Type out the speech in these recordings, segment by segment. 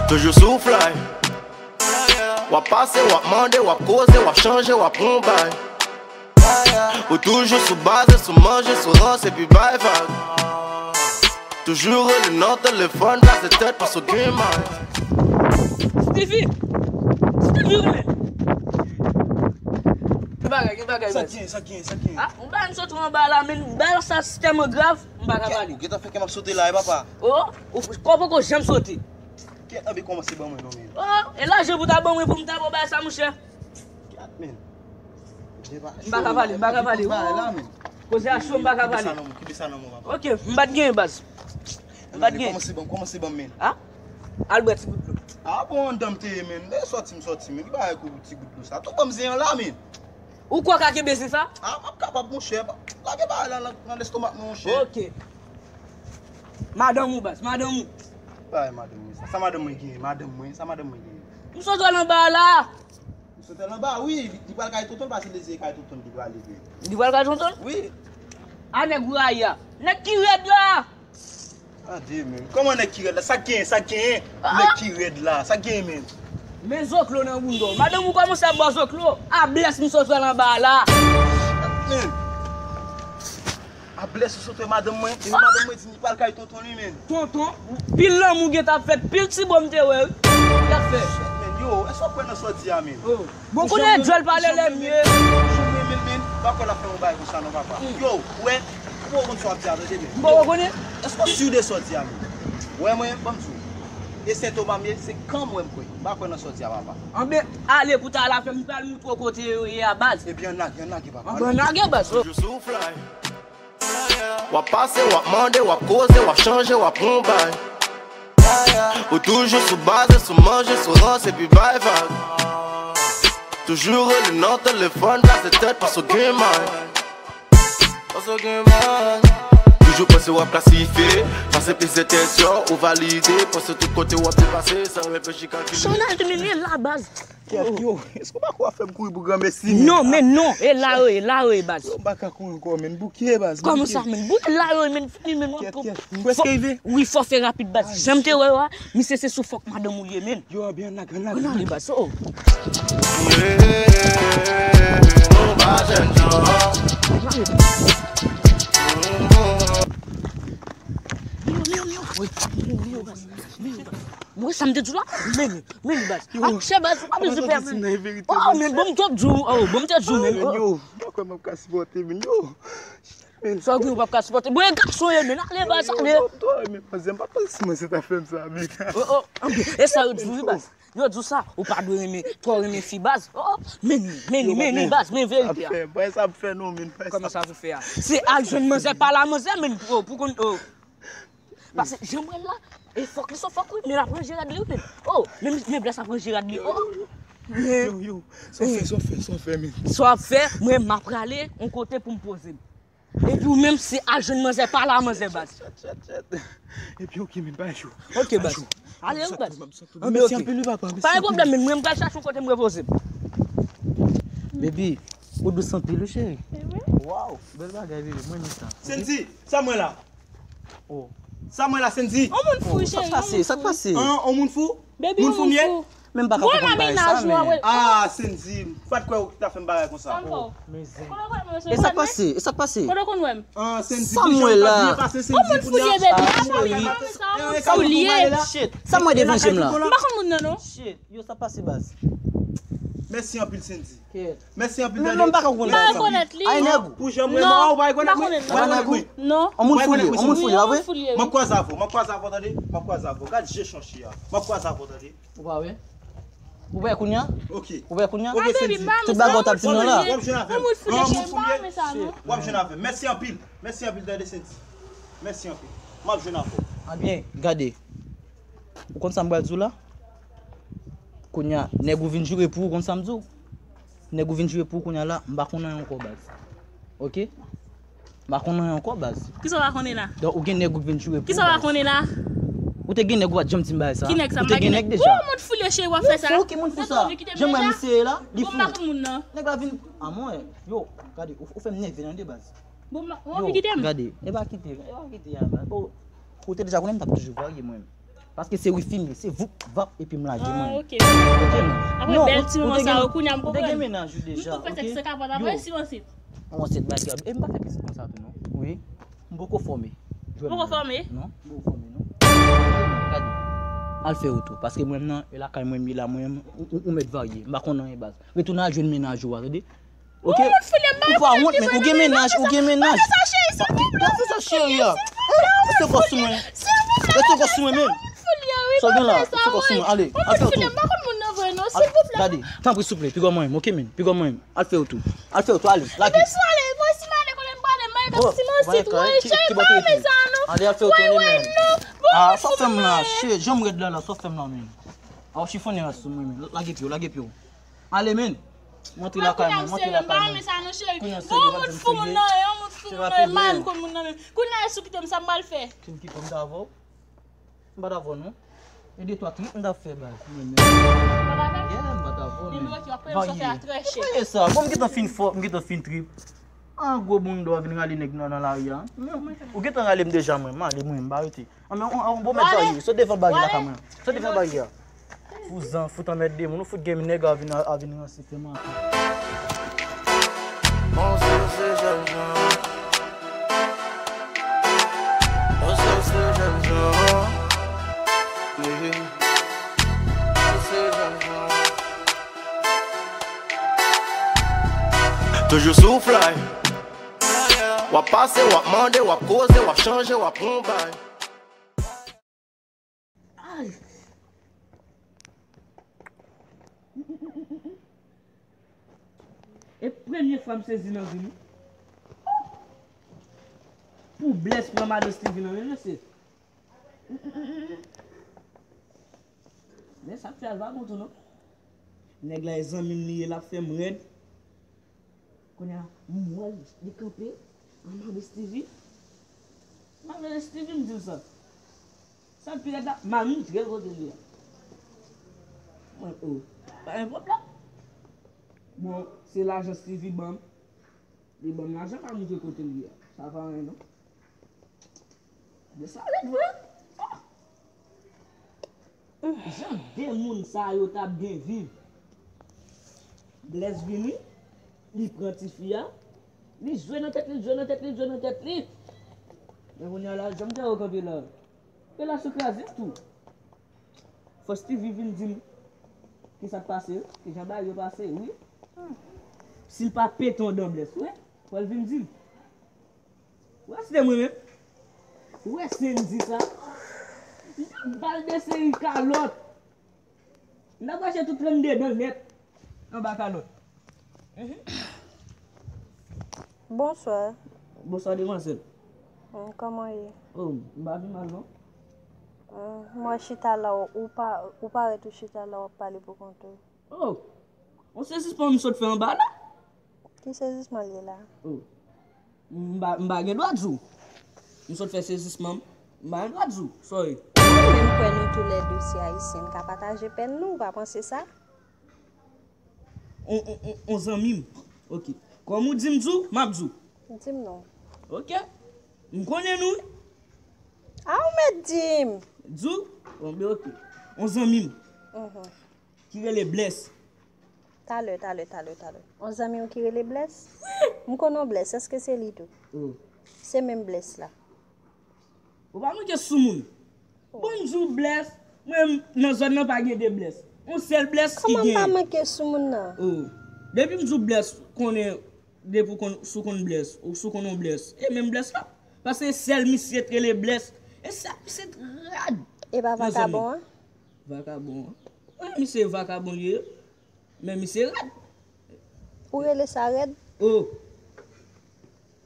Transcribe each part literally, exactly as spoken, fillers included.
Toujou sou fly. W ap pase, w ap mande, w ap koze, w ap chanje, w ap pran bay. Ou toujou sou baze, sou manje, sou ranse, epi bay vag. Toujou rele nan telefòn, plase tèt, paske w gen may. Stevie! Stevie, rele! Ki bagay, ki bagay, sa baz? Gen, sa gen, sa gen. Ah, yon bagay m sot anba la, men bagay sa tèlman grav, m pa ka pale. Ou gentan fè kè m ap sote la, e papa. Oh, ou, kò poko janm sote. Kèt, anbe kòmanse ban mwen non, men. Oh, e lajan pou ta ban mwen pou m ta ba w bagay sa, monchè. Kèt, men. M pa ka pale, m pa ka pale. Koze a cho, m pa ka pale. Kipe sa nan men w, kipe sa nan men w, papa. Ok, m pa t genyen, baz. M pa t genyen. Kòmanse ban m, kòmanse ban m, men. Ah? Al bwè ti gout dlo. Ah, bon, anndan m te ye, men. Lè sòti, m sòti, men. Ki bagay kou ti gout dlo sa? Tou ban m zen an la, men. Ou kwè w ka kenbe zen sa? Ah, m ap kapab, monchè. Lage bagay la nan, nan lestomak mwen, monchè. Ok. Madanm ou, baz, madanm ou. Bay madanm mwen sa. Sa madanm mwen genyen, madanm mwen, sa madanm mwen genyen. M sot wè l anba a la. M sot wè l anba, wi, li, li pral kay tonton l, pase lezi kay tonton l, li prale vre. Li pral kay tonton l? Wi. A nèg ou rayi a. Nèg ki rèd la. Tande, men. Kòman nèg ki rèd la? Sa k genyen, sa k genyen? Ah. Nèg ki rèd la, sa k genyen, men? Men zoklo nan bounda w. Madanm ou kòmanse ap ba w zoklo. A blès m sot wè l anba a la. Men. A blès ou sot wè madanm mwen, epi madanm mwen di li pral kay tonton li, men. Tonton, pil lanmou gentan ap fèt, pil ti bo m te wè, wi. L ap fè. Men, yo, èske w ap kwè nan sa w di a, men? Oh. Bon, konnen djòl pale lè m ye. Jan m renmen l, men, m pa kwè l ap fè yon bagay konsa non, papa. Hmm. Yo, ou wè, ou poko konn sa w ap di a, tande, men. M poko konnen. Èske w si de sa w di a, men? Ou wè mwen, ban m di w. E Sentoma m ye, se kan m wè m kwè. M pa kwè nan sa w di a, papa. Anben, ale pou ta al afè m, m pral moutre w kote yo ye a, baz. Ebyen, ann lage, ann lage, papa. Anben, ann lage, baz. Toujou sou fly. W ap pase, w ap mande, w ap koze, w ap chanje, w ap pran bay. Ou toujou sou baze, sou manje, sou ranse, epi bay vag. Toujou rele nan telefòn, plase tèt, paske w gen may. Paske w gen may. Toujou panse w ap klasifye, pase plis de tès, yo, ou valide, panse tout kote w ap depase, san reflechi, kalkile. Chanaj de menye la, baz. Kèt, yo, èske w pa kwè w ap fè m kouri pou granmesi, men? Non, men non, e la yo ye, la yo ye, baz. Yo, m pa ka kouri ankò, men, bouke, baz. Kòman sa, men? Bouke la yo ye, men, fini, men, w ap kèt, kèt, m prèske rive. Wi, fò fè rapid, baz. Jan m te wè yo a, misye se sou fòk madanm ou li ye, men. Yo, anben, ann lage, ann lage. Ann ale, baz, oh. Yeah, nou pa jèn jan. Mwen sa m te di w la, men, men baz. Yo, ap chè baz, ou pa bezwen pè, men. Oh, men bon, m t ap di w, oh, bon, m t ap di w, men. Yo, m pa kwè m ap ka sipòte, men, yo. Men. Sa w gen ou p ap ka sipòte? Bon, e gason ye, men, ale baz, ale. Yo, m twò renmen manzè, m pa panse manzè ta fè m sa, men. Oh, oh, e sa yo di w, wi, baz. Yo di w sa, ou pa dwe renmen, twò renmen fi, baz. Oh, men, men, men, men, baz, men verite a. Sa ap fè, baz, sa ap fè non, men, baz. Kòman sa pou fè a? Se al jwenn manzè, pale a manzè, men, oh, pou konn, oh. Paske jan m wè l la, e fòk li sou fòk wi, men l ap ranje rad li wi, men. Oh, men, men blès ap ranje rad li. Oh. Yo, yo, sa w fè, sa w fè, sa w fè, men. Sa w ap fè, mwen, m ap prale yon kote pou m poze m. Epi ou menm, se al jwenn manzè, pale a manzè, baz. Chat, chat, chat. Epi, ok, men, pa cho. Ok, baz. Ale wi, baz. Mèsi anpil wi, papa. Pa gen pwoblèm, men mwen, m pral chache yon kote m repoze m. Baby, ou dous anpil wi, cheri. Waw, bèl bagay, baby. Mwen renmen sa. Sendy, sa mwen la. Oh. Sa mwen la, Sendy. On moun fou, cheri. Sa k pase? Sa k pase? An, on moun fou? Baby, on moun fou m ye? Men m pa ka konprann bagay sa, men. Ah, Sendy, m pa t kwè ou ta fè m bagay konsa. Sa m fè w? E sa k pase? E sa k pase? Kote w konn wè m? Ah, Sendy, sa m wè la. On moun fou l ye, baby. Sa m wè devanje m la. M pa konn moun nan, non. Yo, sa pase, baz. Mèsi anpil, Sendy. Mèsi anpil, tande. Men non, m pa ka konn bagay sa. M pa rekonèt li. Ay, nèg ou. Pou jan mwen, non, ou pa rekonèt mwen? Ou pa rekonèt mwen? Non. On moun fou l ye, on moun fou l ye, pa vre? M ap kwaze avè w, m ap kwaze avè w, tande. M ap kwaze avè w. Gad je chanche a. M ap kwaze avè w, tande. Ou pa wè? Ou wè kounye a? Ok. Ou wè kounye a? Ok, Sendy. Tout bagay ou t ap di m nan la. W ap jwenn avè m. On moun fou l ye, cheri, m pa renmen sa, non. W ap jwenn avè m. Mèsi anpil. Mèsi anpil, tande, Sendy. Mèsi anpil. M ap jwenn avè w. Ebyen, gade. Ou konn sa m pral di w la? Kounye a, nèg ou vin jire pou ou, ou konn sa m di w? Nèg ou vin jire pou ou kounye a la, m pa konn anyen ankò, baz. Ok? M pa konn anyen ankò, baz. Kisa w pa konnen la? Donk, ou gen nèg ou vin jire pou ou, baz. Kisa w pa konnen la? Ou te gen nèg, ou pa t janm di m bagay sa. Ki nèg sa? Ou te gen nèk deja. Ou moun fou li ye, cheri, w ap fè sa. Ou fou, ki moun fou sa? Jan m wè misye ye la, li fou. Bon, m pa konn moun nan. Nèg la vin, a mwen, yo, gade, ou, ou fè m nève tande baz. Bon, m pa, ou anvi kite m? Yo, gade, e pa kite, e pa kite a baz. Bon, ou te deja konnen m t ap toujou varye mwen. Paske se wifi m ye, se voup, vap, epi m lage mwen. Ah, ok. Ok, non. Apre bèl ti moman sa yo, kounye a m konprann. Ou te gen mennaj ou deja, ok? M tou fè sèks kapab, apre si w ansent. Ou ansent, bagay, e m pa fè pitit konsa tou, non. Wi. M poko fòme. Ou poko fòme? Non, m poko fòme, non. Gade. Al fè oto. Paske mwen menm nan, e lakay mwen m ye la, mwen menm, ou, ou, ou mèt varye. M pa konn anyen baz. Retounen al jwenn mennaj ou a, tande? Ok? Ou pa wont, men ou gen mennaj, ou gen mennaj. Pa fè sa, cheri, silvouplè. Pa fè sa, cheri, a. Rete kò sou mwen. Rete kò sou mwen menm. Sa w gen la, rete kò sou mwen. Ale, al fè oto. M pa konn moun nan vre, non, silvouplè. Gade, tanpri, souple, piga mwen menm, ok, men. Piga mwen menm. Al fè oto. Al fè oto, ale, lage. Mesye, ale, mwen si m ale kote m prale, m pa gen ti mansit, woy, cheri, pa renmen sa, non. Ale, al fè oto, woy, woy, non. Ah, sa w fè m la, cheri, jan m rèd la, la, sa w fè m la, men. Ah, w chifonnen rès sou mwen, men. Lage pye w, lage pye w. Ale, men. Mwen antre lakay mwen, mwen antre lakay mwen. Kounye a, seri, w ap di m seri. Yon moun fou moun nan, yon moun fou moun nan, mal konn moun nan, men. Kounye a, si w kite m, sa m pral fè? Ki m kite m davò? M pa davò non. E de twa trip m t ap fè baz. Mwen menm. Ou pa t avè m? Yeah, m pa davò men. Menm lòt yo ap peye m sòfè a trè chè. Ou pa ye sa. Bon, m gentan fin fò, m gentan fin trip. An gwo bounda w vin rale nèg nan, nan lari a. Ou gentan rale m deja mwen. M ale mwen, m pa rete. An men, on, on bon mèt sa ye. Sot devan bari la ka mwen. Sot devan bari a. Fouzan, fout anmède moun. Ou fout gen nèg a vin, a vin ranse tèlman. Bon, se, se jèn jan. Bon, se, se jèn jan. Yeah. Se, se jèn jan. Toujou sou fly. W ap pase, w ap mande, w ap koze, w ap chanje, w ap pran bay. Ay! E premye fwa m sezi nan vi m. Pou blès pran madan Steevie nan men, mesye. Men sa k fè al pa bon tou non. Nèg la e zanmi m li ye, l ap fè m rèd. Kounye a, m wè l, li kanpe, an mande Steevie. M ap rele Steevie, m di l sa. Sa k pi rèd la, m al moutre l kote l ye a. Mwen, o, pa gen pwoblèm. Bon, se lajan Steevie ban m. Li ban m lajan, m al moutre kote l ye a. Sa pa anyen non. Men sa rèd vre. Oh! Jan de moun sa yo t ap byen viv. Blès vini, li pran tifi a, li jwe nan tèt li, jwe nan tèt li, jwe nan tèt li. Men kounye a la, jan m te wè w kanpe la, relasyon kraze tou. Fò Steevie vin di m kisa k pase, kijan bagay yo pase, wi. Si l pa pete yon dan Blès, wi, fò l vin di m. Ou wè si te mwen menm? Ou wè Sendy sa? M t ap ba l de seri kalòt. M t ap rache tout trannde dan l nèt anba kalòt. Mhm. Bonswa. Bonswa, demwazèl. Mm, kòman w ye? Oh, m pa pi mal, non. Mm, m wè chita la, ou pa, ou parèt ou chita la, w ap pale pou kont ou. Oh! On sezisman m sot fè anba la. Ki sezisman l ye la? Oh. M pa, m pa gen dwa di w. M sot fè sezisman m. M pa gen dwa di w. Sorry. Mwen menm kwè nou toulède se Ayisyen, n ka pataje pèn nou, ou pa panse sa? On, on, on, on zanmi m. Ok. Kòm ou di m di w, m ap di w. Di m non. Ok. M konnen nou, wi. A, ou mèt di m. Di w? Bon, ben ok. On zanmi m. Mhm. Ki rele Blès. Talè, talè, talè, talè. On zanmi w ki rele Blès? Wi! M konnen w Blès, èske se li tou? Oh. Se menm Blès la. Ou pa manke soumoun. Oh. Bon, m di w Blès, mwen nan zòn nan pa gen de Blès. On sèl Blès ki genyen. Kòman m pa manke soumoun nan? Oh. Depi m di w Blès, konnen, depi w konn, si w konn Blès, ou si w konn on Blès, e menm Blès la. Paske sèl misye t rele Blès. E sèl misye t rèd. E pa vakabon an? Vakabon an. Wi, misye vakabon li ye. Men misye rèd. Ou rele sa rèd? Oh.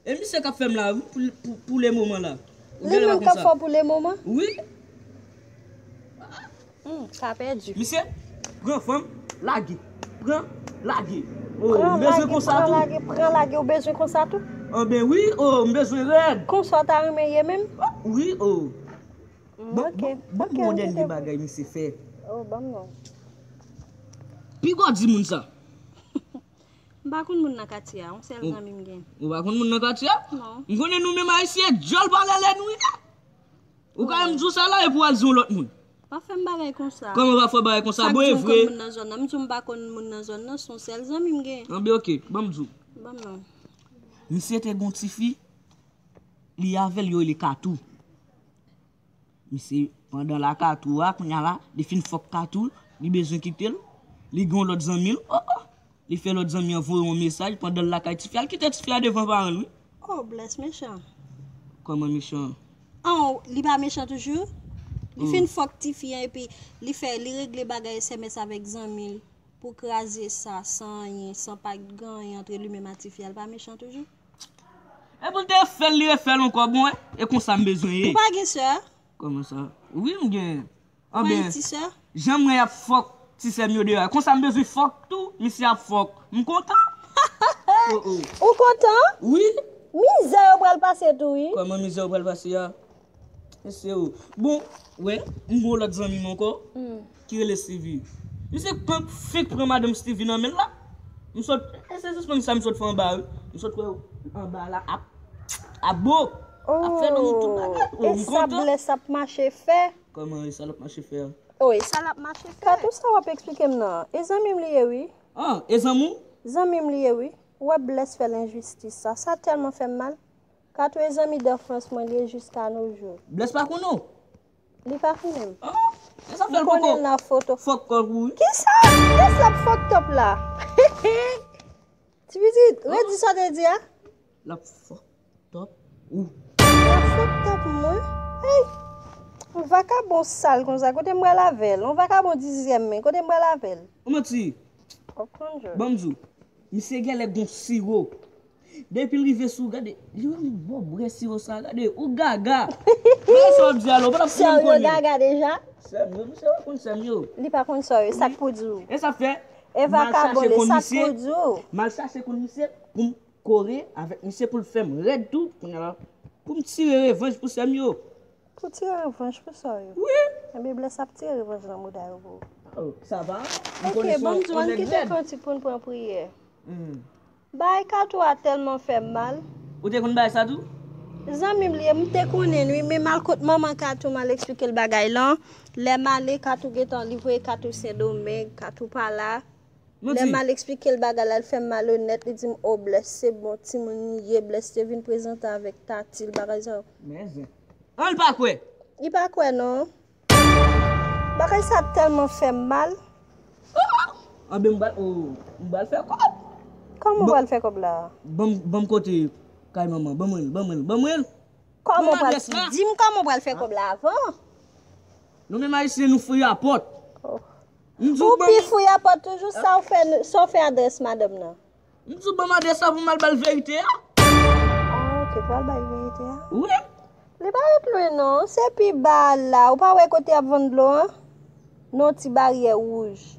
E misye k ap fè m la, wi, pou, pou, pou le moman la. Li menm k ap fè w pou le moman? Wi. Hmm, ka pèdi. Misye, pran fanm, lage. Pran, lage. Oh, m bezwen konsa tou. Pran, lage, pran, lage, ou bezwen konsa tou? Anben wi, oh, m bezwen rèd. Konsa w ta renmen ye menm? Wi, oh. Ban, ok, ban, ban ok, m yon dènye bagay misye fè. Oh, ban m non. Piga w di moun sa. M pa konn moun nan katye a, yon sèl zanmi m gen. Ou pa konn moun nan katye a? Non. M konnen nou menm Ayisyen, djòl pa lè lè nou ye. Ou ka menm di w sa la epi w al di yon lòt moun. Pa fè m bagay konsa. Kòman pa fè w bagay konsa? Bon, e vre. Moun nan zòn nan, m di w m pa konn moun nan zòn nan, se yon sèl zanmi m gen. Anben, ok, ban m di w. Ban m non. Misye te gen yon tifi, li avè l, yo rele Katou. Misye, pandan l ak Katou a, kounye a la, li fin fòk Katou, li bezwen kite l, li gen yon lòt zanmi l, oh, oh. Li fè lòt zanmi an voye yon mesaj pandan l lakay tifi a, l kite tifi a devan paran l, wi. Oh, Bless mechan. Kòman mechan? Oh, li pa mechan toujou? Li fin fòk tifi an epi li fè, li regle bagay S M S avèk zanmi l pou kraze sa, san anyen, san pa gen anyen antre li menm ak tifi a, li pa mechan toujou? Epi l te fè l, li refè l ankò, bon, e konsa m bezwen ye. Ou pa gen sè? Kòman sa? Wi, m gen. Anben, jan m wè y ap fòk ti sè m yo deyò a, konsa m bezwen fòk tou, misye ap fòk. M kontan. Oh, oh. Ou kontan? Wi. Mizè yo pral pase tou, wi. Kòman mizè yo pral pase a? Mesye o. Bon, wè, m gen yon lòt zanmi m ankò, ki rele Steevy. Misye pran, fenk pran madanm Steevy nan men l la. M sot, e se sispann sa m sot fè anba, wi. M sot wè anba la ap, ap bo. Ap fè dòmi tout bagay. Oh, m kontan. E sa Bless ap mache fè? Kòman e sa l ap mache fè a? Oh, e sa l ap mache fè. Katou, sa w ap eksplike m nan? E zanmi m li ye, wi. Ah, e zanmi w? Zanmi m li ye, wi. Ou wè Bless fè l enjistis sa. Sa tèlman fè m mal. Katou e zanmi d'enfance mwen li ye jiska nos jours. Bless pa konnen w? Li pa konnen m. Ah, e sa fè l poko. M konnen l nan foto. Fòk kò l kouri. Kisa? Bless l ap fucked up la. Ti pitit, redi sa w te di a. L ap fucked up ou? L ap fucked up mwen. Hey! Yon vakabon sal konsa, kote m pral avè l? Yon vakabon dizyèm men, kote m pral avè l? Ou manti. Ban m di w, misye genlè gon siwo. Depi l rive sou, gade, li wè m bò bwè siwo sa, gade, ou gaga. Gade sa w ap di a la, ou pa t ap konnen m konnen. Sè w yo gaga deja? Sè m yo, misye pa konn sè m yo. Li pa konn sè w yo, sa k pou di w? E sa fè, m al chache konn misye. M al chache konn misye pou m kore avèk misye pou l fè m rèd tou, kounye a la, pou m tire revanj pou sè m yo. Pou tire revanj pou sa w yo? Wi. Ebyen Bless ap tire revanj nan mouda yo pou ou. Oh, sa va? M konnen se yon nèg rèd. Ok, ban m di w, ann kite kantik pou n pran priyè. Bay Katou a tèlman fè m mal. Ou te konn bay sa tou? Zanmi m li ye, m te konnen l wi, men m al kot manman Katou, m al eksplike l bagay lan. Lè m ale, Katou gentan, li voye Katou Sendomeng, Katou pa la. Lè m al eksplike l bagay la, l fè m malonèt, li di m, o, Bless se bon timoun li ye, Bless te vin prezante avèk tati l, bagay sa yo. Men zen. An, l pa kwè? Li pa kwè non. Bagay sa tèlman fè m mal. Anben m pral, o, m pral fè kòb. Kòman w pral fè kòb la? Ban m, ban m kote kay manman, ban mwen l, ban mwen l, ban mwen l. Kòman w pral, di m kòman w pral fè kòb la avan. Nou menm Ayisyen, nou friyapòt. Ou pi fiyapòt toujou, sa w fè, sa w fè adrès madanm nan? M di w ban m adrès la pou m al ba l verite a. Ah, ok, pou w al ba l verite a? Wi. Li pa ret lwen non, se pi ba a la, ou pa wè kote y ap vann dlo an? Nan yon ti baryè wouj.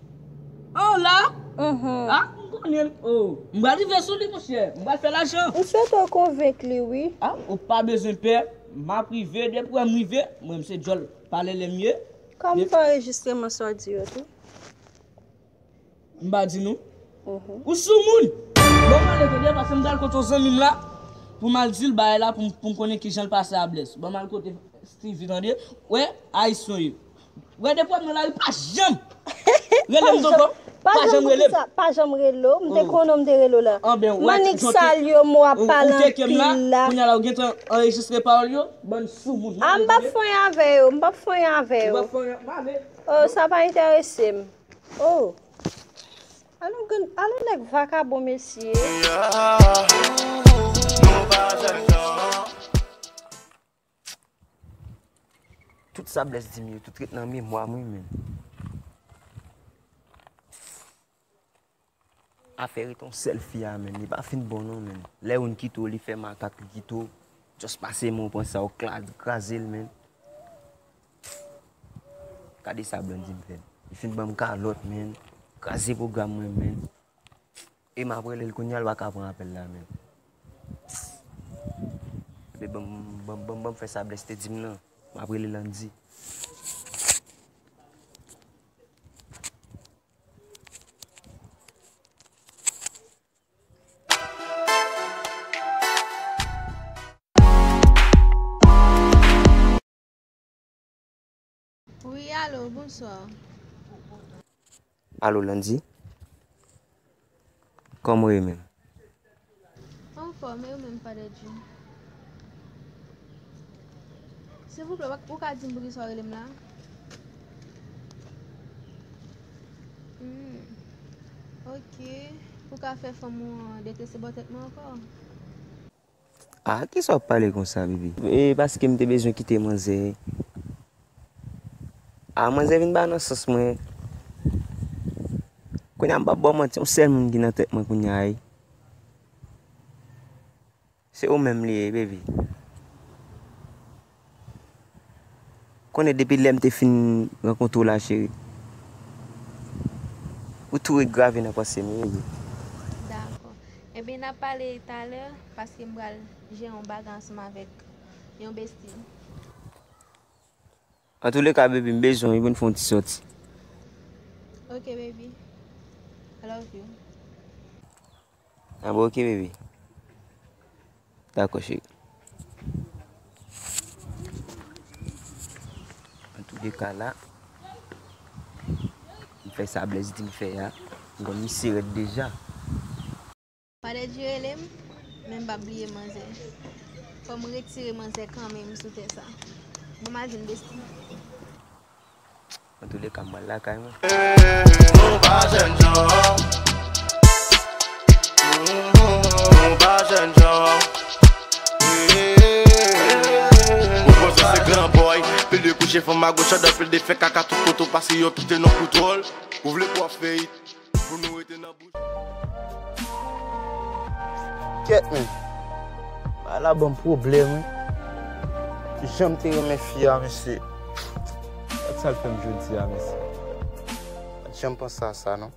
Oh la? Mhm. Ah, m konnen l. Oh, m pral rive sou li, monchè. M pral fè lajan. M swete w konvenk li, wi. Ah, ou pa bezwen pè. M ap rive, depi w wè m rive, mwen m se djòl. Pale lè m ye. Kòm m fè anrejistreman sa w di yo tou. M pa di nou. Ou sou moun. Bon, m ale tande, paske m pral kote yon zanmi m la pou m al di l bagay la pou m, pou m konnen kijan l pase a Bless. Bon, m al kote Steevy tande. Wè, Ayisyen w ye. Wè, depi w ap nan lari, pa janm rele m ankò. Pa janm rele m. Pa janm rele w. M te konnen w, m te rele w la. Mannik sal yo, m w ap pale anpil la. Kounye a la, ou gentan anrejistre pawòl yo? Bann sou moun. A, m p ap fè anyen avè yo. M p ap fè anyen avè yo. Ou p ap fè anyen? M ale. Oh, sa pa enterese m. Oh. Alon grenn, alon nèg vakabon mesye. Tout sa Bless di m yo, tout ret nan memwa m wi menn. Afè ret yon sèl fi a menn, li pa fin bon non menn. Lè youn kite w, li fè makak li kite w. Just pase men w pran sa w kraze l menn. Gade sa Blondine fè m. Li fin ban m kalòt, menn. Kraze pwogram mwen, menn. E m ap rele l kounye a, l pa ka pran apèl la, menn. Ebyen, ban m, ban m, ban m, ban m fè sa Bless te di m nan. M ap rele Landy. Wi, alo, bonswa. Alo, Landy. Kòman w ye menm? Anfòm, e ou menm, Padre Djim? Silvouplè, ou ka di m poukisa w rele m la? Hmm. Ok. Pou ka fè fanm ou an detrese bò tèt mwen ankò? Ah, kisa w ap pale konsa, bebe? E paske m te bezwen kite manzè. Ah, manzè vin ba nan sans mwen. Kounye a m p ap ba w manti, yon sèl moun ki nan tèt mwen kounye a, wi. Se ou menm li ye, bebe. Konnen depi lè m te fin rankontre w la, cheri, ou tou ret grave nan panse m, wi, bebe. Dakò. Ebyen, n ap pale talè, paske m pral jere yon bagay ansanm avèk yon besti. Antouleka, bebe, m bezwen w wi pou n fè yon ti sòti. Ok, baby. I love you. Ah bon, ok, bebe. Dakò, cheri. Antouleka la, m fè sa Blaise di m fè a. M konn misye rèd deja. Padre Djim rele m, men m p ap bliye manzè. Fò m retire manzè kanmenm sou tè sa. Bon maten, besti. Antouleka, m pral lakay mwen. Nou pa jènjan. Nou pa jènjan. Ou panse se gran boy. Pil de kouche fanm agoch, andan pil de fè kaka tout kote w pase yo kite nou kontwòl. Ou vle pou w ap fè it. Pou nou rete nan bouch. Kèt, men. Bagay la ban m pwoblèm, wi. Jan m te renmen fi a, mesye. Gad sa l fè m jodi a, mesye. Pa t janm panse a sa, non.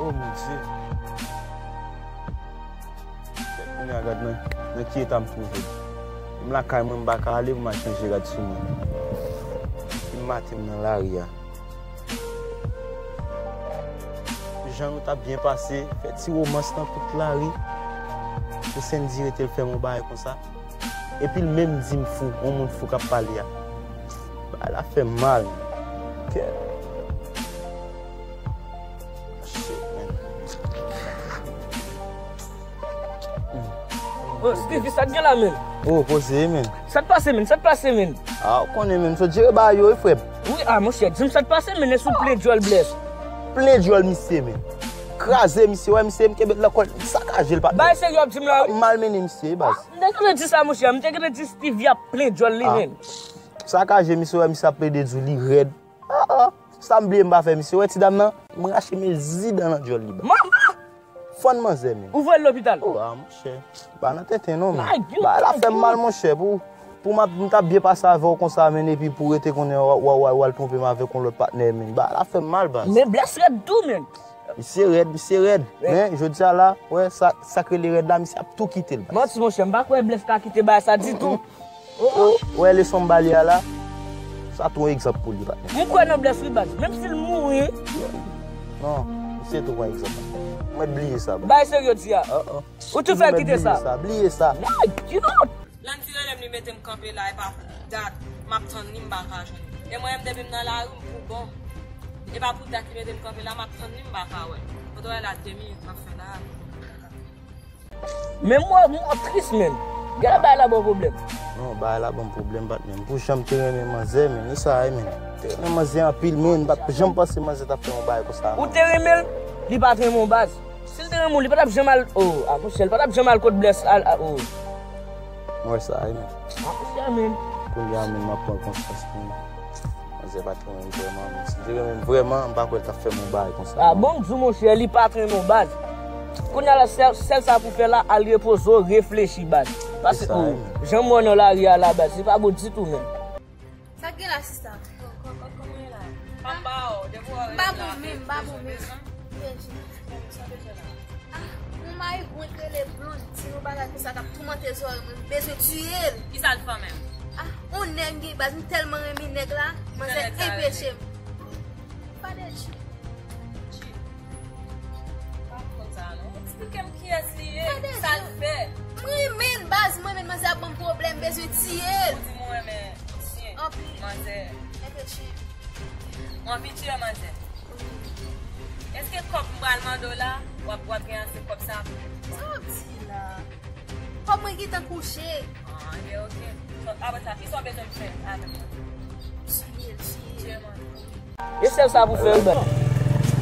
Oh mon Dieu. Kèt, kounye a gad nan, nan ki eta m twouve m. M lakay mwen, m pa ka ale pou m al chanje rad sou mwen. Depi maten m nan lari a. Jan nou t ap byen pase, fè ti womans nan tout lari. Pou Sendy rete l fè m yon bagay konsa. Epi l menm di m fou, yon moun fou k ap pale a. Bagay la fè m mal. Kè. Shit, man. Oh, Stevie, sa t gen la, menm? Oh, poze, menm. Sa t pase, menm? Sa t pase, menm? Ah, ou konnen, menm. Sot jere bagay yo, wi, frè m. Wi, ah, monchè, di m sa t pase, menm. Lè sou plen djòl blès. Plen djòl misye, menm. Kraze misye, wè, misye, m kenbe l nan kò l, m sakaje l, patnè. Bagay serye w ap di m la, wi. M malmennen misye, wi, baz. M te gentan di sa, monchè. M te gentan di Stevie ap plen djòl li menm. Sakaje misye, wè, misye ap plede di w li rèd. Ah, ah. Sa m bliye m pa fè misye. Wè ti dam nan, m rache mezi dan nan djòl li, baz. Fann manzè, menm. Ou voye l lopital? Oh, ah, monchè. Pa nan tenten, non, menm. Bagay la fè m mal, monchè. Pou, pou m ap, m t ap byen pase avè w konsa, menm, epi pou w rete konnen w, w, w, w al twonpe m avèk yon lòt patnè, menm. Bagay la fè m mal, baz. Men blès rèd tou, menm. Misye rèd, misye rèd. Men, jodi a la, wè, sa, sa k rele rèd la, misye ap tou kite l, baz. Manti, monchè, m pa kwè blès ka kite bagay sa ditou. Ou, ou wè leson m ba li a la? Sa tou yon egzanp pou li, patnè. M kwè nan blès wi, baz. Menm si l mouri. Non, misye tou pran egzanp. Ou mèt bliye sa, baz. Bagay serye w di a. Ou tou fè l kite sa. Bliye sa. Bliye sa. Landy rele m, li mete m kanpe la, e pa pou dat, m ap tann li, m pa ka jwenn li. E mwen menm, depi m nan lari, m pou bon. E pa pou dat li mete m kanpe la, m ap tann li, m pa ka wè l. Kote w wè la, de minit m ap fè la. Men mwen, mwen tris menm. Gade bagay la ba w pwoblèm. Non, bagay la ban m pwoblèm, patnè. M pou janm te renmen manzè, men, e sa ye, men. Te renmen manzè anpil, men, m pa t janm panse manzè t ap fè yon bagay konsa, non. Ou te renmen l, li pa t renmen w, baz. Si l te renmen w, li pa t ap janm al, oh, a, monchè, li pa t ap janm al kot Bless, al, a, oh. M wè sa, wi, men. A, monchè, men. Kounye a, men, m ap pran konsyans, men. Manzè pa t renmen m vrèman, men. Si l te renmen m vrèman, m pa kwè l t ap fè m yon bagay konsa, non. A, bon, m di w, monchè, li pa t renmen w, baz. Kounye a la, sèl, sèl sa pou fè la, al repoze w, reflechi, baz. Paske, oh, jan m wè w nan lari a la, baz, li pa bon ditou, menm. Sa k gen la, sista? Kò-, kò-, kò-, kòman w ye la? Pa m ba w, depi w rete la, m ba bon menm, m ba bon menm. Bezwen, bezwen. Sa bezwen la? Ah, yon mayi gwo k rele Blondine, yon bagay konsa k ap toumante zòrèy mwen, m bezwen tiye l. Kisa l fè menm? Ah, yon nèg gen baz, m tèlman renmen nèg la, manzè enpeche m. Pa de G. G. Pa konn sa non. Eksplike m kiyès li ye, sa l fè. M renmen l baz, m renmen l, manzè ap ban m pwoblèm, m bezwen tiye l. Ou di m ou renmen ansyen manzè. Enpeche m. Ou anvi tiye manzè. Èske kòb m pral mande w la, w ap, w ap gen ase kòb sa pou? Sa w ap di la? Kòb mwen gentan kouche. Ah, ebyen, oke. Apre sa, kisa w bezwen m fè avè l? Tiye l, tiye l. E sèl sa pou fè, wi, baz.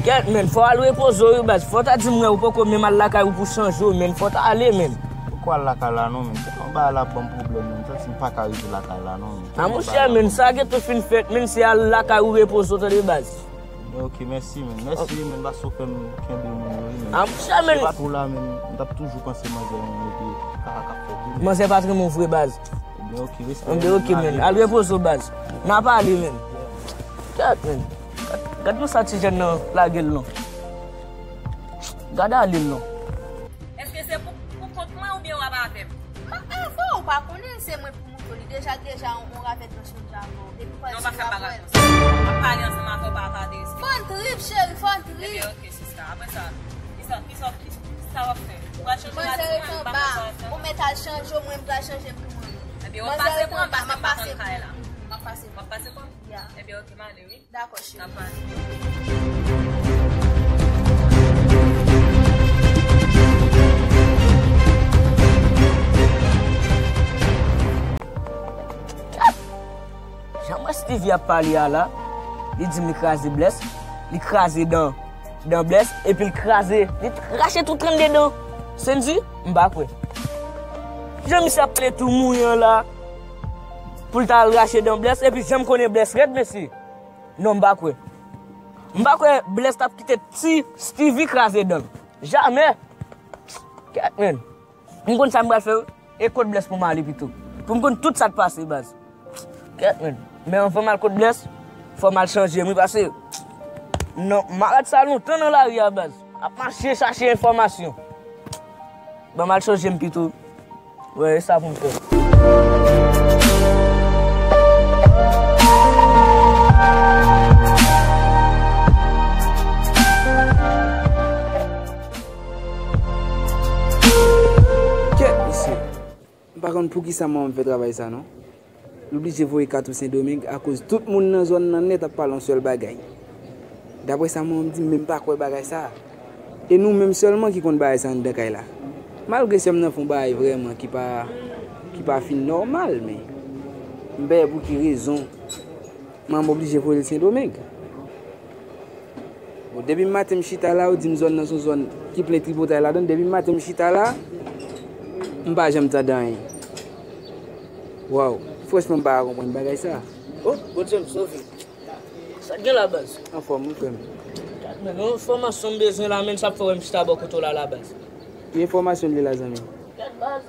Kèt, men, fò w al repoze w, wi, baz. Fò w ta di m, wè, ou poko menm al lakay ou pou chanje w, men. Fò w ta ale, men. Poko al lakay la, non, men. Tèlman bagay la ban m pwoblèm, men. M santi m pa ka rete lakay la, non, men. A, monchè, men, sa gentan fin fèt, men, se al lakay ou repoze w, tande, baz. Ok, mèsi, men. Mèsi, men, paske w fè m kenbe moun yo, wi, men. A, monchè, men. Se pa twò la, men, m t ap toujou panse manzè, men, epi kaka k ap fèt, wi, men. Manzè pa t renmen w vre, baz. Ebyen, ok, respè. Ebyen, ok, men. Al repoze w, baz. N a pale, men. Kèt, men. Gad, gad nan sa ti jèn nan lage l non. Gad ale l non. Èske se pou, pou kont mwen oubyen w ap avè m? M ap avè w, ou pa konnen se mwen pou moute w. Li deja, deja yon, yon ravèt nan chonn avè w. Depi w pral sou la pwèl. Non, pa fè bagay konsa. M ap pale ansanm avè w, pa, pa derespekte. Fò n trip, cheri, fò n trip. Ebyen, ok, sista. Apre sa, kisa, kisa, kisa w ap fè? Ou pral chanje la di mwen, m pa konn sa w ap fè. Ou mèt al chanje w, mwen m pral chanje m pou mwen. Ebyen, w ap pase pran m, paske m pa konn kay la. M ap pase pran. W ap pase pran m? Ya. Ebyen, ok, m ale, wi. Dakò, cheri. N ap pale. Jan m wè Steevie ap pale a la, li di m li kraze Bless, li kraze dan, dan Bless, epi l kraze, li rache tout trannde dan Sendy, m pa kwè. Jan misye ap pale tou mouyan la, pou l ta al rache dan Bless, epi jan m konnen Bless rèd, mesye. Non, m pa kwè. M pa kwè Bless t ap kite ti Steevie kraze dan l. Jamè! Kèt, men. M konn sa m pral fè, wi. E kot Bless pou m ale pito? Pou m konn tout sa k pase, baz. Kèt, men. Men anvan m al kot Bless, fò m al chanje m, wi, pase. Non, m arete sa lontan nan lari a, baz. Ap mache chache enfòmasyon. Ban m al chanje m pito. Wè, e sa pou m fè. Kèt, mesye. M pa konn poukisa manman m fè travay sa, non. Li oblije voye Katou Sendomeng akoz tout moun nan zòn nan nèt ap pale yon sèl bagay. Daprè sa manman m di m, men m pa kwè bagay sa. E nou menm sèlman ki konn bagay sa anndan kay la. Malgre sè m nan fè yon bagay vrèman ki pa, ki pa fin nòmal, men m pa wè pou ki rezon manman m oblije voye l Sendomeng. Bon, depi maten m chita la, yo di m zòn nan se yon zòn ki plen tripotay ladan l. Depi maten m chita la, m pa janm tande anyen. Waw, franchman, m pa ka konprann bagay sa. Oh, Bondye m sove. Sa k gen la, baz? Anfòm, wi, frè m. Gad, men, yon enfòmasyon m bezwen la, men sa k fè w wè m chita bò kote w la, la, baz. Ki enfòmasyon li la, zanmi? Gad, baz.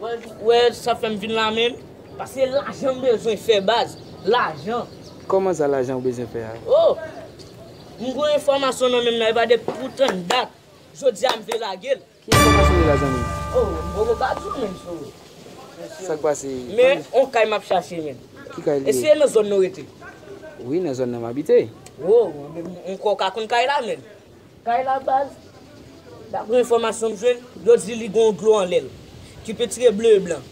Wè, wè, sa fè m vin la, men. Paske lajan m bezwen fè, baz. Lajan. Kòman sa lajan ou bezwen fè a? Oh! M gen yon enfòmasyon nan men m nan, e pa depi pou tann dat. Jodi a m vle lage l. Ki enfòmasyon li la, zanmi? Oh, m poko ka di w menm, so. Sa k pase? Men, on kay m ap chache, men. Ki kay li ye? Èske se nan zòn nou rete? Wi, nan zòn nan m abite. Oh, m kwè w ka konn kay la, men. Kay la, baz, daprè enfòmasyon m jwenn, yo di li gen yon dlo anlè l, ki pe tire ble e blan.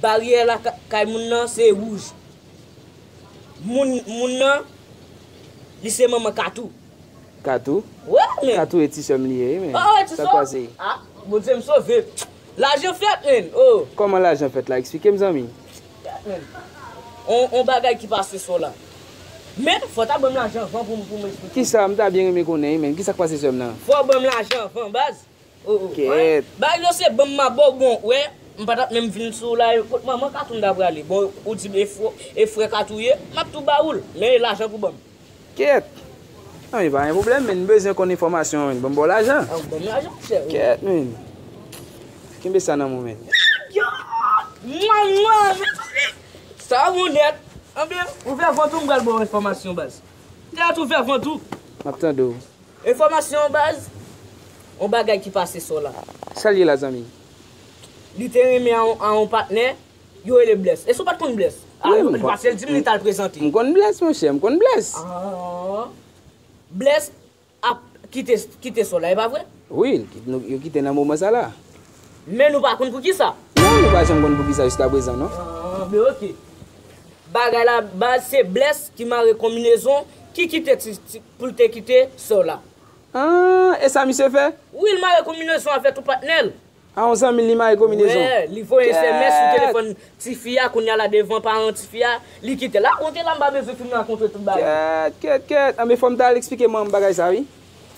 Baryè la, ka-, kay moun nan, se wouj. Moun, moun nan, li se manman Katou. Katou? Wè, men. Katou e ti sè m li ye, wi, men. Oh, e ti sè w? Sa k pase? Ah, Bondye m sove. Lajan fèt, menn. Oh. Kòman lajan fèt la? Eksplike m, zanmi. Fèt, menn. On, on bagay ki pase sou la. Men, fò ta ban m lajan anvan pou m, pou m eksplike. Kisa? M ta byen renmen konnen, wi, menn. Kisa k pase sè m nan? Fò ban m lajan anvan, baz. Oh, oh. Kèt. Bagay yo se ban m ma ba w, bon, wè, m pa t ap menm vin sou la, kot manman Katou m ta prale. Bon, ou di m e frè, e frè Katou ye, m ap tou ba ou l. Men e lajan pou ban m. Kèt. Non, men pa gen pwoblèm, men m bezwen konn enfòmasyon, men ban m ba w lajan. Ah, ou ban m lajan, monchè. Kèt, men. Kenbe sa nan men w, men. Yo! Mwa, mwa, men. Sa bon nèt. Anben, ouvè vant ou, m pral ba w enfòmasyon, baz. Tèt ouvè vant ou. M ap tande w. Enfòmasyon, baz. On bagay ki pase sou la. Sa l ye la, zanmi? Li te renmen a on, a on patnè. Yo rele Bless. E si w pa t konn Bless? A, wi, m konn. Pase l di m li t al prezante. M konn Bless, monchè, m konn Bless. Ah. Bless ap kite, kite Sola, e pa vre? Wi, yo kite nan moman sa la. Men nou pa konn poukisa. Non, nou pa janm konn poukisa jiskaprezan, non. Ah, men oke. Bagay la, baz, se Bless ki mare konbinezon, ki kite ti, ti, pou l te kite Sola. Ah, e sa misye fè? Wi, l mare konbinezon avèk yon patnè l. A yon zanmi l li mare konbinezon. Wè, li voye S M S sou telefòn tifi a, kounye a la devan paran tifi a, li kite l. Rakonte la, m pa bezwen fin rakonte tout bagay. Kèt, kèt, kèt. Anben, fò m ta al eksplike manman m bagay sa, wi.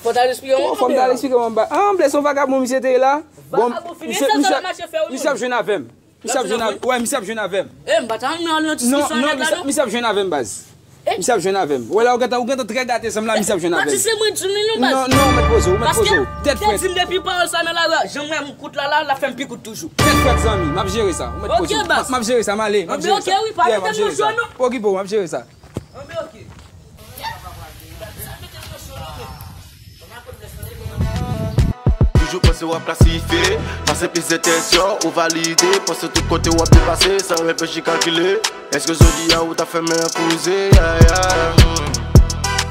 Fò w ta al eksplike manman m. Fò m ta al eksplike manman m bagay. Ah, Bless, se yon vagabon misye te ye la. Bon, vagabon fini, misye, se sa l ap mache fè, wi, misye ap jwenn avè m. Misye ap jwenn avè m. Wè, misye ap jwenn avè m. Eh, m pa ta renmen al nan diskisyon nèg la, non. Non, non, misye, misye ap jwenn avè m, baz. Misye ap jwenn avè m. Wè la, ou gentan, ou gentan trè gate, sanble misye ap jwenn avè m. Pati se mwen di w li non, baz. Non, non, ou mèt poze w, ou mèt poze w. Tèt frèt. Paske te di m depi pawòl sa nan lari a, jan m wè m kout la la, l ap fè m pi kout toujou. Tèt frèt, zanmi, m ap jere sa. Ou mèt poze w. M ap jere sa, m ale, m ap jere sa. Ok, wi, pa mete m nan jwe, non. Pa okipe w, m ap jere sa. Anben, ok. Toujou panse w ap klasifye, pase plizyè tès yo, ou valide, panse tout kote w ap depase, san reflechi kalkile. Èske jodi a ou ta fè men an kouze, ya, ya?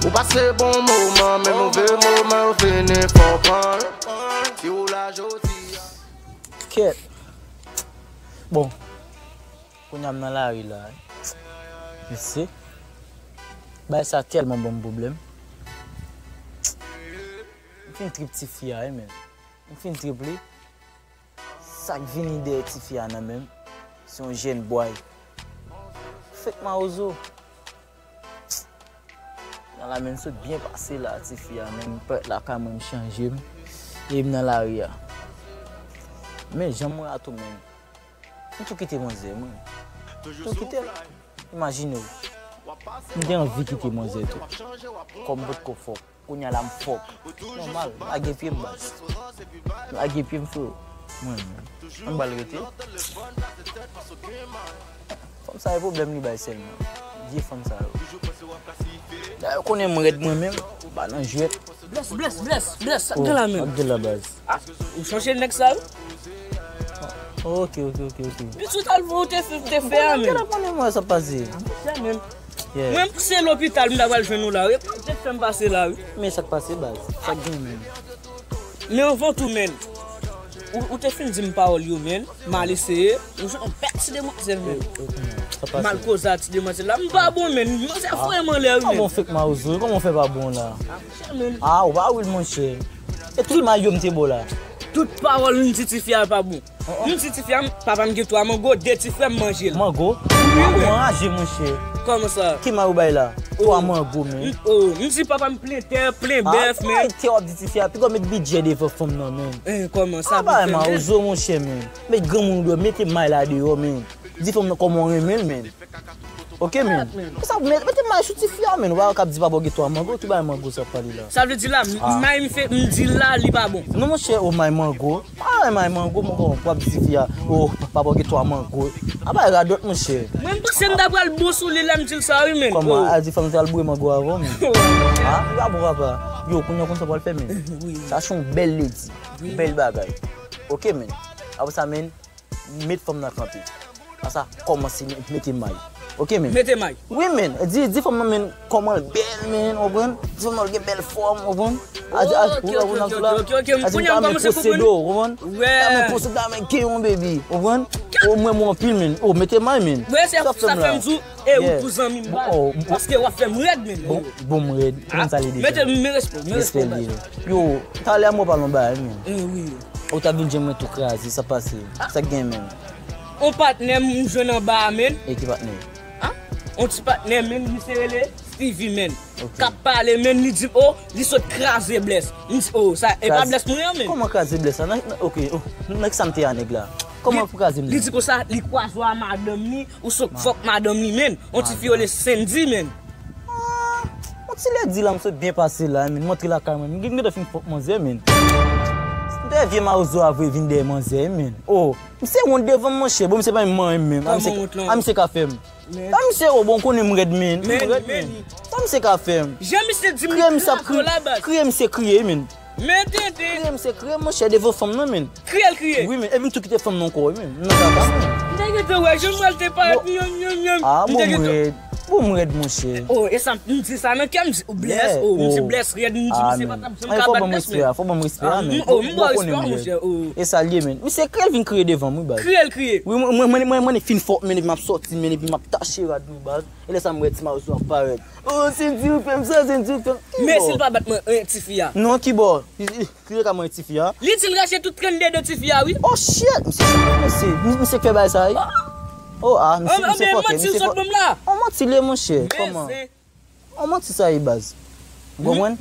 Ou pase bon moman, men move moman yo fini, fò pran. Si ou la jodi a. Kèt. Bon. Kounye a m nan lari la, wi. Mesye, bagay sa tèlman ban m pwoblèm. M fin trip tifi a, wi, men. M fin trip li. Sa k vini dèyè tifi a nan men m, se yon jèn bway. Fèk mawozo. Nan la, men, m sot byen pase la, tifi a, men, m parèt lakay mwen, m chanje m, e m nan lari a. Men, jan m wè a tou, men, m tou kite manzè, mwen. M tou kite l. Imajine w. M te anvi kite manzè tou. Kòm m potko fò. Kounye a la, m fò. Nòmal, m lage pye m, baz. M lage pye m, freo. Mwen menm. Ann ba l rete. Fanm sa yo pwoblèm li bay sèlman. Vye fanm sa yo. Dayè yo konnen m rèd mwen menm, m pa nan jwèt. Bless, bless, bless, bless, sa k gen la menm? Sa k gen la, baz? Ah, ou chonje nèg sa yo? Ok, ok, ok, ok. Li sou tal pou ou te fè, te fè a menm. Gade mwen sa pase. Monchè menm. Mwen se lopital m ta pral jwenn ou la wi. Te fè m pase la wi. Men sa k pase, baz? Sa k gen menm? Men anvan tou menm. Ou, ou te fin di m pawòl yo menm. M al eseye. Ou jwenn yon bèl ti demwazèl menm. M al koze a ti demwazèl la. M pa bon menm. Manzè fre m anlè wi menm. Kòman w fèk mawozo? Kòman w fè pa bon la? Ah, ou pa wi monchè. E tout may yo m te ba w la. Tout pawòl m di tifi a pa bon. M di tifi a, papa m gen twa mango, de ti frè m manje l. Mango? Wi, wi. Ou anraje, monchè. Kòman sa? Ki may ou bay la? Twa mango, men. Oh, m di papa m plen tè, plen bèf, men. Kè w ap di tifi a, piga w met bidjè devan fanm nan, men. Eh, kòman sa pou fè, men? Mawozo, monchè, men. Met granmoun ou dwe mete may la deyò, men. Di fanm nan kòman w renmen l, men. Ok, men. Sa, mete may sou tifi a, men. Ou pa ka ap di papa w gen twa mango, ki bay mango sa ap pale la? Sa vle di la, may m fè, m di la, li pa bon. Non, monchè, o may mango. Ah, may mango, mon bon, w ap di tifi a, oh, papa w gen twa mango. A bay radòt, monchè. Mwen, m panse m ta pral bon sou li lè m di l sa, wi, men. Kòman, a di fanm sa al boure mango avan, men. Ah, li pa bon, papa. Yo, kounye a konn sa w pral fè, men. Wi. Sa se yon bèl ledi. Wi. Bèl bagay. Ok, men. Apre sa, men, met fanm nan kanpe. Apre sa, kòmanse mete may. Ok, men. Mete may. Wi, men. Di, di fanm nan, men, kòman l bèl, men, w konprann? Di fanm nan l gen bèl fòm, w konprann? A di, a, ok, ok, ok, ok, ok, ok, kounye a m kòmanse konprann. Posede w, w konprann? Wè. Dame posede, dame gen yon baby, w konprann? O mwen mwen anpil, men. O, mete may, men. Wè, se sa fè m di w, e ou pou zanmi m, baz. Paske w ap fè m rèd, men. Bon, bon, m rèd. Ou konn sa l ye deja. Mete, men respè, men respè, baz. Yo, talè a mwen pale yon bagay, men. Eh, wi. Ou ta vin jwenn mwen tou kraze, sa pase? Sa k gen menm? On patnè m jwenn anba a, menn. E ki patnè? A? On ti patnè, menn, misye rele Stevie, menn. Ok. K ap pale, menn, li di m, o, li sot kraze blès. M di, o, sa, e pa blès mwen an, menn. Kòman kraze blès la? Nan, nan, ok, o, nan ki sa m te a nèg la? Kòman pou kraze m? Li di konsa, li kwaze w a madanm li, ou sot fòk madanm li, menn. On ti fi rele Sandy, menn. Ah, on ti lèdi la, m sot byen pase la, menn. M antre lakay mwen, m gen, m gentan fin fòk manzè, menn. M te vye mawozo a vre vin dèyè manzè, menn. O, misye wont devan m, monchè. Bon, misye pa menm manyen m, menn. A, misye ka fè m. A, misye, o, bon, konnen m rèd, menn. M rèd, menn. Sa misye ka fè m? Jan misye di m, kriye misye ap kriye, kriye misye kriye, menn. Men tenten. Kriye misye kriye, monchè, devan fanm nan, menn. Kriye l kriye. Wi, menn. Epi m tou kite fanm nan ankò, wi, menn. M nan kaka, menn. M te gentan wè, jan m wè l te parèt, nyonm, nyonm, nyonm. A, bon, m rèd. Bon, m rèd, monchè. O, e sa, m di sa nan kè m, m di, o, blès, o, m di blès rèd, m di, misye pa t ap janm ka bat blès, menn. Fò ban m respè a, fò ban m respè a, menn. O, m ba w respè a, monchè, o. E sa l ye, menn. Misye kriye l vin kriye devan m, wi, baz. Kriye l kriye. Wi, mwen, mwen, mwen, mwen, mwen fin fòk, menn, epi m ap sòti, menn, epi m ap tache rad mwen, baz. E lè sa m wè ti mawozo ap parèt. O, se di ou fè m sa, se di ou fè m. Men si l pa bat mwen, en, tifi a. Non, kibò? Ki, ki, ki ka mwen tifi a? Li di l rache tout trannde dan tifi a, wi. Oh, shit! Misye, misye, misye k fè bagay sa, wi. Oh, ah, misye, misye fòkè, misye fòkè. On manti l ye, monchè. Kòman? On manti sa ye, baz. Ou konprann?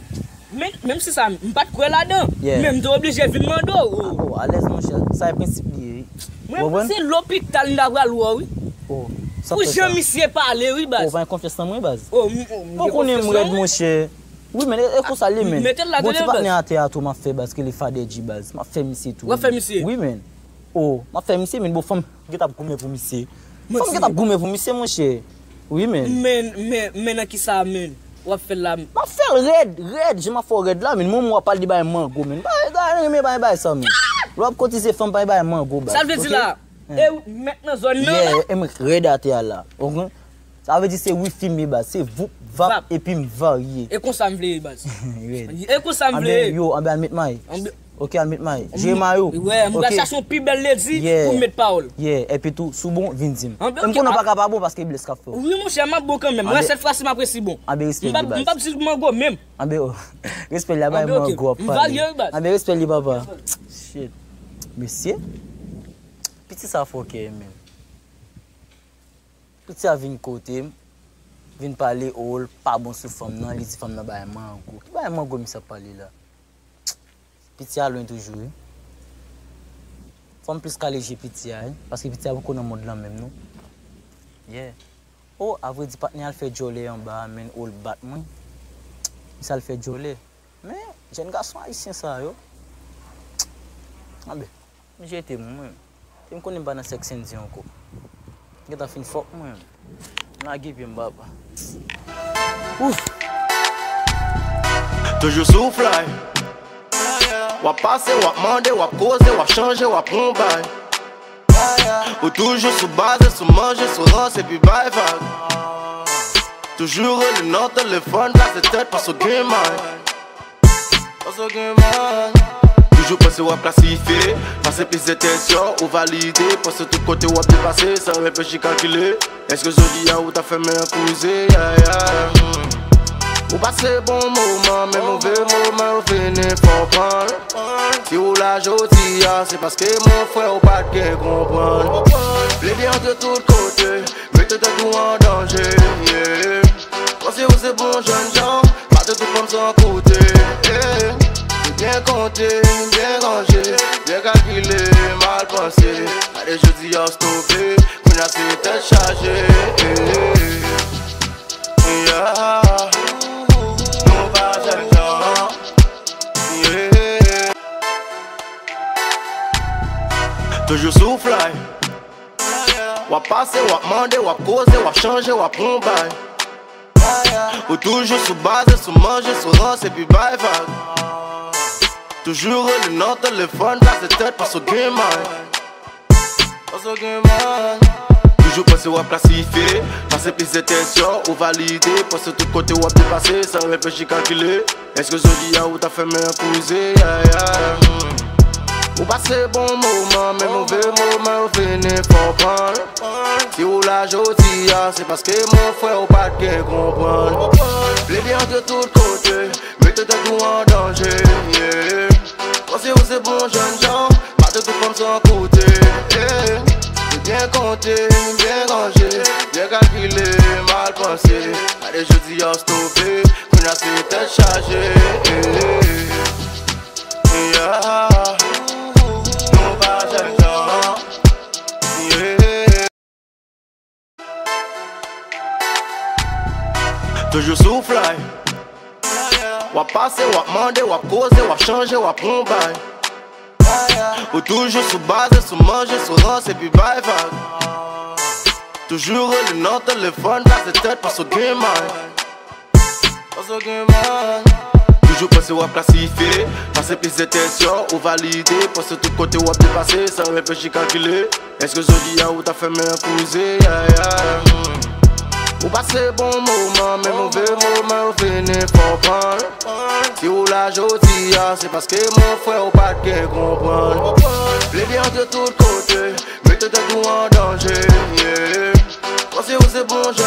Men, menm si sa, m pa t kwè ladan. Yeah. Men m te oblije vin mande w. Ah, oh, alèz, monchè. Sa e prensip li ye, wi. Mwen panse lopital m ta pral wè w, wi. Oh, sa fè sa. Pou jan misye pale, wi, baz. Oh, pa gen konfyans nan mwen, baz. Oh, m, m, m gen konfyans nan ou. Ou konnen m rèd, monchè. Wi, men, e, e konsa l ye, men. Mete l la, bon, ti patnè atè a tou, m ap fè, baz, ke li Father G, baz. M ap fè misye tou. W ap fè misye? Wi, men. Oh, m ap fè misye, men, bon, fanm gen t ap goumen pou misye. Fanm gen t ap goumen pou misye, monchè. Wi, men. Men, men, men nan kisa, men? W ap fè l la? M ap fè l rèd, rèd, jan m ap fè w rèd la, men. Mwen, mwen, w ap pale de bagay mango, men. Bagay, bagay, renmen bagay, bagay sa, men. Lè w ap kotize fanm, pale bagay mango, baz. Sa l vle di la? E w mèt nan zòn nan la? Yeah, e mwen rèd atè a la. Ok? Sa vle di se wifi m ye, baz. Se voup, vap, epi m varye. E konsa m vle ye, baz. Rèd. E konsa m vle ye. Anben, yo, anben, al met may. Anben. Ok, al met may. Jere mayo. Wè, m pral chache yon pi bèl ledi pou m met pawòl. Yeah, epi tou, si w bon, vin di m. Anben, ok. M konnen w pa ka pa bon paske blès k ap fè w. Wi, monchè, m ap bon kanmenm. Mwen, sèt fwa si m ap resi bon. Anben, respè li, baz. M p ap, m p ap di mango menm. Anben, oh. Respè li, a bay mango ap pale. M varye, wi, baz. Anben, respè li, papa. Shit. Mesye. Piti sa fòkè, menn. Piti a vin kote m, vin pale, o, l pa bon sou fanm nan, li di fanm nan bay mango. Ki bay mango misye ap pale la? Piti a lwen toujou, wi. Fò m plis kale je piti a, wi, paske piti a poko nan mond lan menm, non. Yeah. O, avredi, patnè al fè djòlè anba a, menn, o, l bat mwen. Misye al fè djòlè. Men, jèn gason ayisyen sa yo, anben, m jete m, mwen. Depi m konnen m pa nan sèks endyen ankò. Gentan fin fòk mwen. M lage pye m, papa. Ouf! Toujou sou fly. W ap pase, w ap mande, w ap koze, w ap chanje, w ap pran bay. Ou toujou sou baze, sou manje, sou ranse, epi bay vag. Toujou rele nan telefòn, kase tèt, paske w gen may. Paske w gen may. Toujou panse w ap klasifye, pase plizyè tès, yo, ou valide, panse tout kote w ap depase, san reflechi, kalkile. Èske jodi a ou ta fè men an kouze, yeah, yeah. Ou pase bon moman, men move moman yo fini, fò pran. Si ou la jodi a, se paske mon frè ou pa t gen konprann. Plede antre tout kote, mete tèt ou an danje, yeah. Panse ou se bon jèn jan, pa te tout fanm san koute, yeah. Ou byen konte, byen ranje, byen kalkile, mal panse. Gade jodi a stope, kounye a se tèt chaje, yeah. Yeah. Nou pa jèn jan. Yeah. Toujou sou fly. W ap pase, w ap mande, w ap koze, w ap chanje, w ap pran bay. Ou toujou sou baze, sou manje, sou ranse, epi bay vag. Toujou rele nan telefòn, kase tèt, paske w gen may. Toujou panse w ap klasifye, pase plizyè tès, yo, ou valide, panse tout kote w ap depase, san reflechi, kalkile. Èske jodi a ou ta fè men an kouze, yeah, yeah. Ou pase bon moman, men move moman yo fini, fò pran. Si ou la jodi a, se paske mon frè ou pa t gen konprann. Plede antre tout kote, mete tèt ou an danje, yeah. Panse ou se bon jèn jan, Gade jodi a w stope, kounye a se tèt chaje. Yeah. Nou pa jèn jan. Yeah. Toujou sou fly. W ap pase, w ap mande, w ap koze, w ap chanje, w ap pran bay. Ou toujou sou baze, sou manje, sou ranse, epi bay vag. Toujou rele nan telefòn, kase tèt, paske w gen may. Paske w gen may. Toujou panse w ap klasifye, pase plizyè tès yo, ou valide, panse tout kote w ap depase, san reflechi, kalkile. Èske jodi a ou ta fèmen an kouze, yeah, yeah. Ou pase bon moman, men move moman yo fini, fò w pran. Si ou la jodi a, se paske mon frè ou pa t gen konprann. Plede antre tout kote, mete tèt ou an danje, yeah. Panse ou se bon jan.